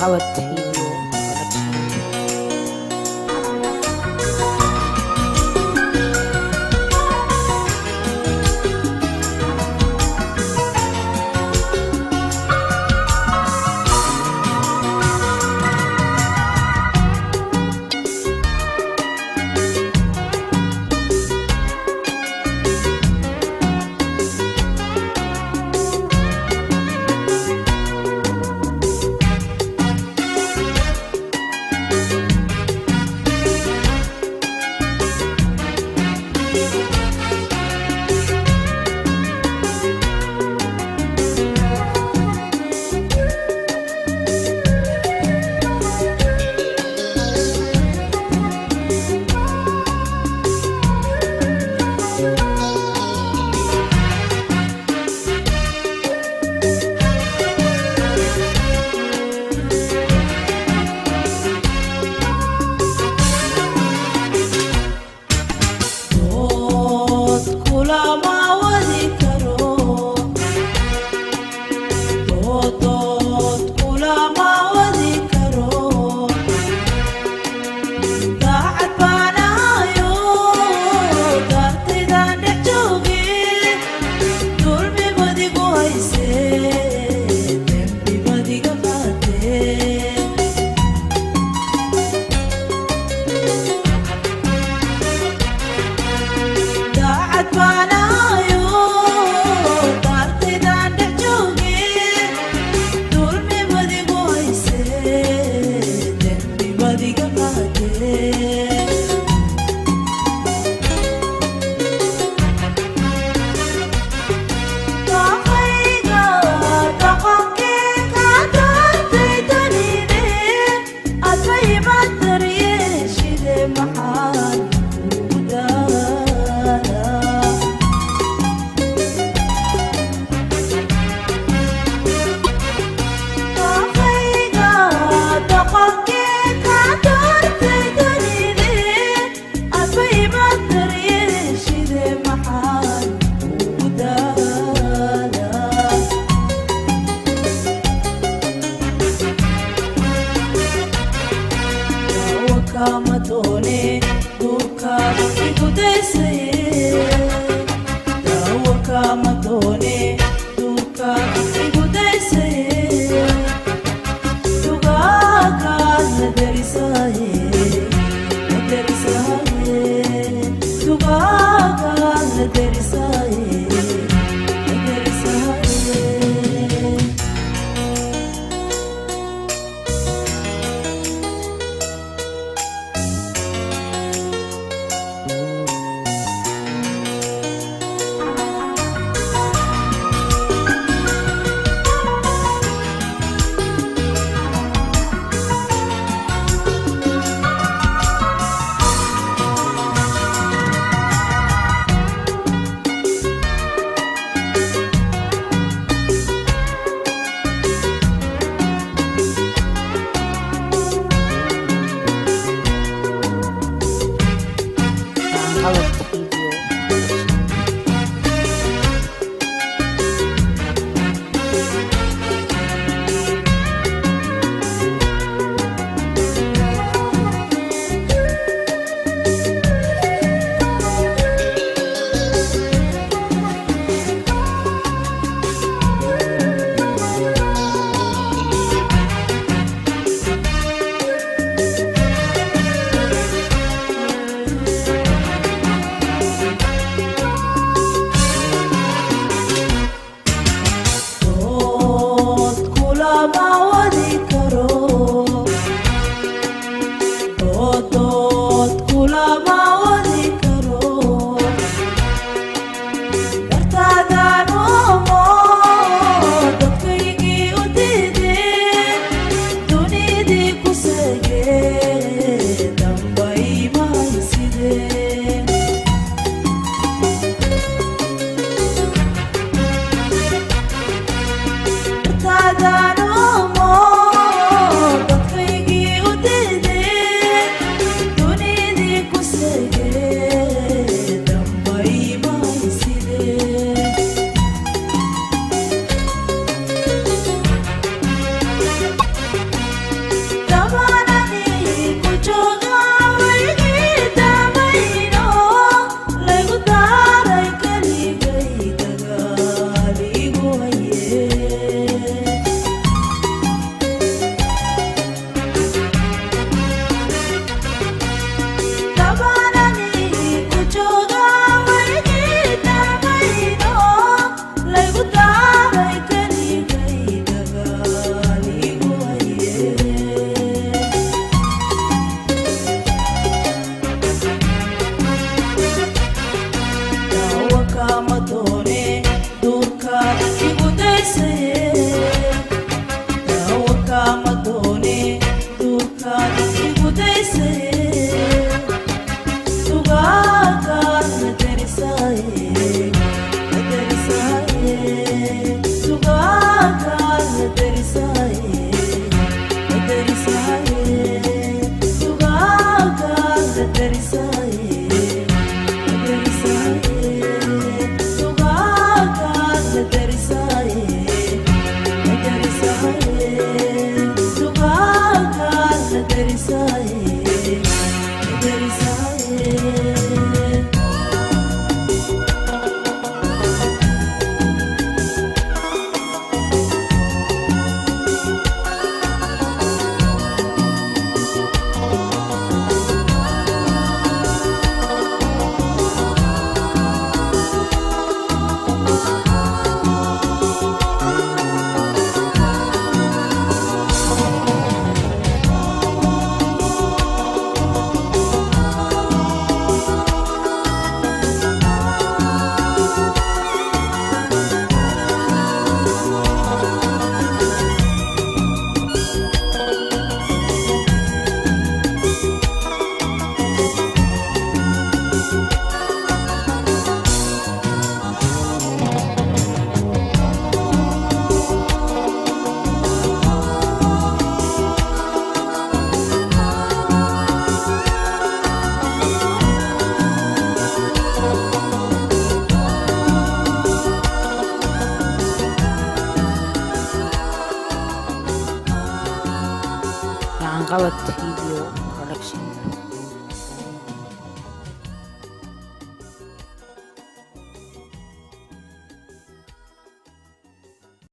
Cawad Video Production. Dood kulama wadi karo, dood dood kulama wadi karo. Daacad baanayo daartaydan dhex jooge, dulmi badigu hayse, dembi badiga qaatee. Daacad baanayo daartaydan dhex jooge, dulmi badigu hayse, dembi badiga qaatee. Dhaqayga dhaqankee ka daartay tanine, adbayba daryeeshide maxaan ugu daalaa? Dhaqayga dhaqankee ka daartay tanine, adbayba daryeeshide maxaan ugu daalaa? Daawo kama doone duurkaad igu daysaye, daawo kama doone duurkaad igu daysaye, dugaagaad la derisaye, la derisaye, dugaagaad la derisaye, la derisaye. Gacanqabad Video.